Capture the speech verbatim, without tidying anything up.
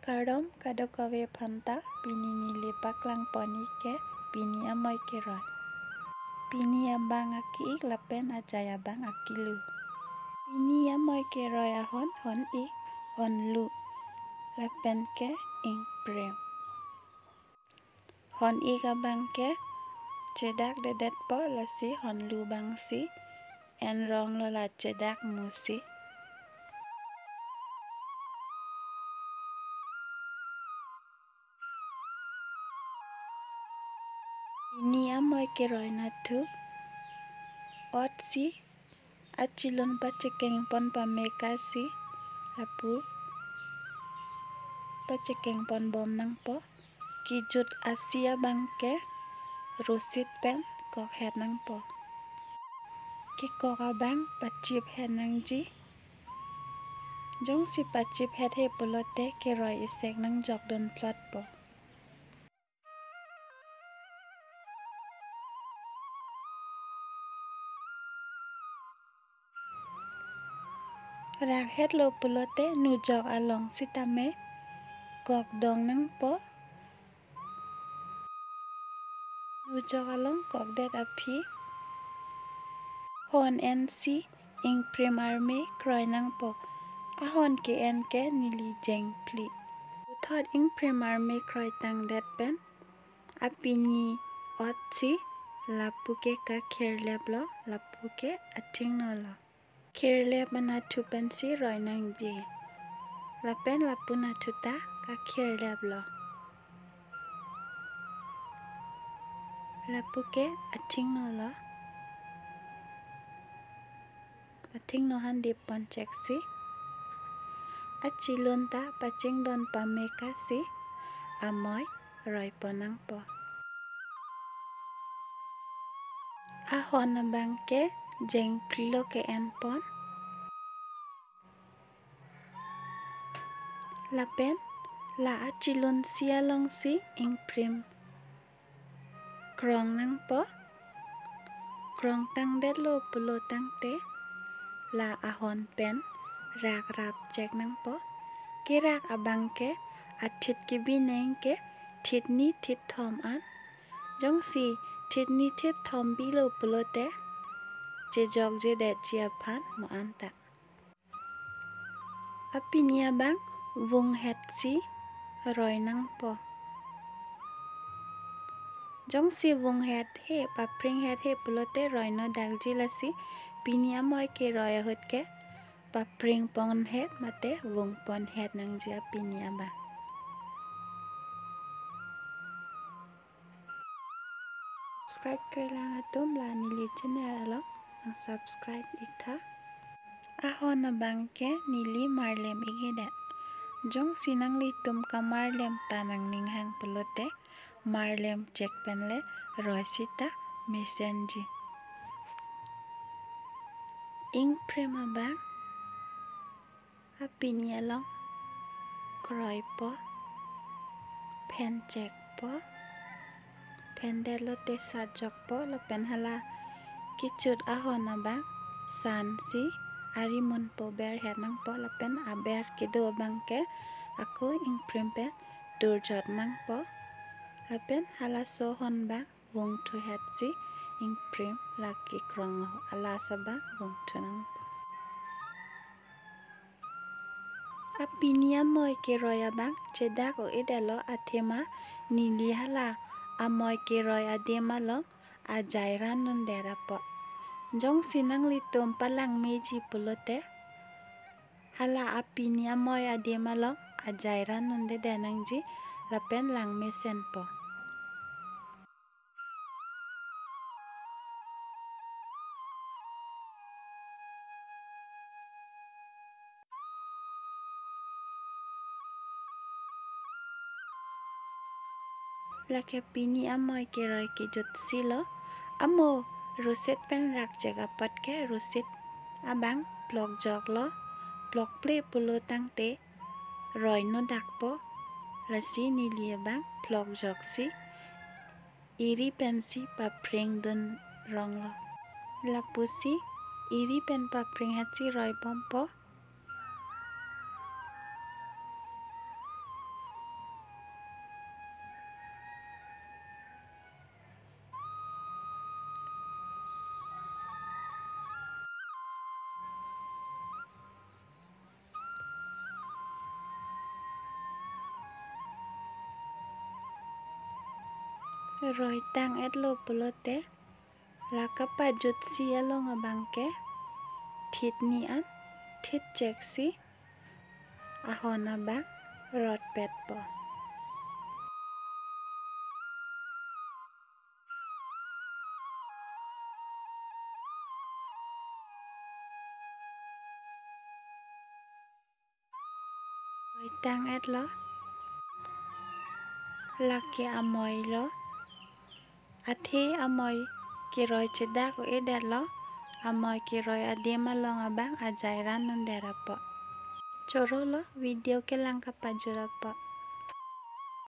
Kardom kadokave aphanta, pini neli paklangpon-ik ke pini amoi keroi. Pini abang aki-ik lapen ajai abang akilu. Pini amoi keroi ahon, hon-ik, honlu, lapen ke ingprim. Hon-ik abang ke chedakdedetpo, lasi honlu abangsi enronglo la chedak musi. Pini amoi keroi nathu otsi achilun pachekengpon pame kasi lapu pachekengpon bom nangpo. Kejut asi abang ke rosit pen kokhet nangpo. Kekok abang pachiphet nangji. Jongsi pachiphet he pulote keroi isek nangjokdun plotpo. Rakhetlo pulote nujok along sitame kokdong nangpo. Nujok along kokdet aphi hon ensi ingprim arme kroi nangpo. Ahon ke-en ke neli jengphli. Puthot ingprim arme kroi tangdet pen apini otsi lapu ke kakhirleplo, lapu ke athingnolo. Khirlep anathu pensi roi nangji. Lapen lapu nathu ta kakhirleplo. Lapu ke athingnolo. Athingno han dippon cheksi. Achilun ta pachingdon pame kasi amoi roipon nangpo. Ahon abang ke jengphli lo ke-enpon. Lapen la achilunsi alongsi ingprim krong nangpo. Krong tangdetlo pulo tangte la ahon pen rak rapchek nangpo. Kerak abang ke athit kebi neng ke thitni thitthom an. Jongsi thitni thitthom bilo pulote chejokjedetji aphan mo-anta. Apini abang vunghetsi roi nangpo. Jongsi vunghet he, papringhet he pulote roino dakji, lasi pini amoi keroi ahut ke papringponhet mate vungponhet nangji apini abang. Subscribe-kre lang atum la neli channel along nang subscribe-iktha. Ahon abang ke neli marlem-ikdet. Jongsi nanglitum kamarlem ta nangning hang pulote marlemchek penle roi sita mesenji. Ingprim abang apini along kroipo, phenchekpo, phendetlote satjokpo, lapen hala kechut ahon abang sansi arimunpo, berhet nangpo, lapen aber kedo abang ke ako ingprim pen turjot nangpo, lapen halaso ahon abang vungthuhetsi ingprim lake krong alas abang vungthu nangpo. Apini amoi keroi abang chedak o-edetlo athema neli hala amoi keroi adim along ajai randundet apot. Jongsi nanglitum palangmeji pulote hala apini amoi adim along ajai randundedet nangji lapen langmesenpo. Lake pini amoi keroi kejutsi lo. Amo rosit pen rakchek apot ke rosit abang plokjoklo, plokple pulo tangte roino dakpo, lasi neli abang plokjoksi eri pensi papringdun ronglo. Lapusi eri pen papringhetsi roibompo. Roi tang-etlo pulote, la kapajutsi along abangke thit ni an thit cheksi ahon abang rotpetpo. Roi tang-etlo. Lake amoilo. Athe amoi keroi chedak o-edetlo. Amoi keroi adim along abang ajai ran undet apot. Chorolo, video kelang kapajut apot.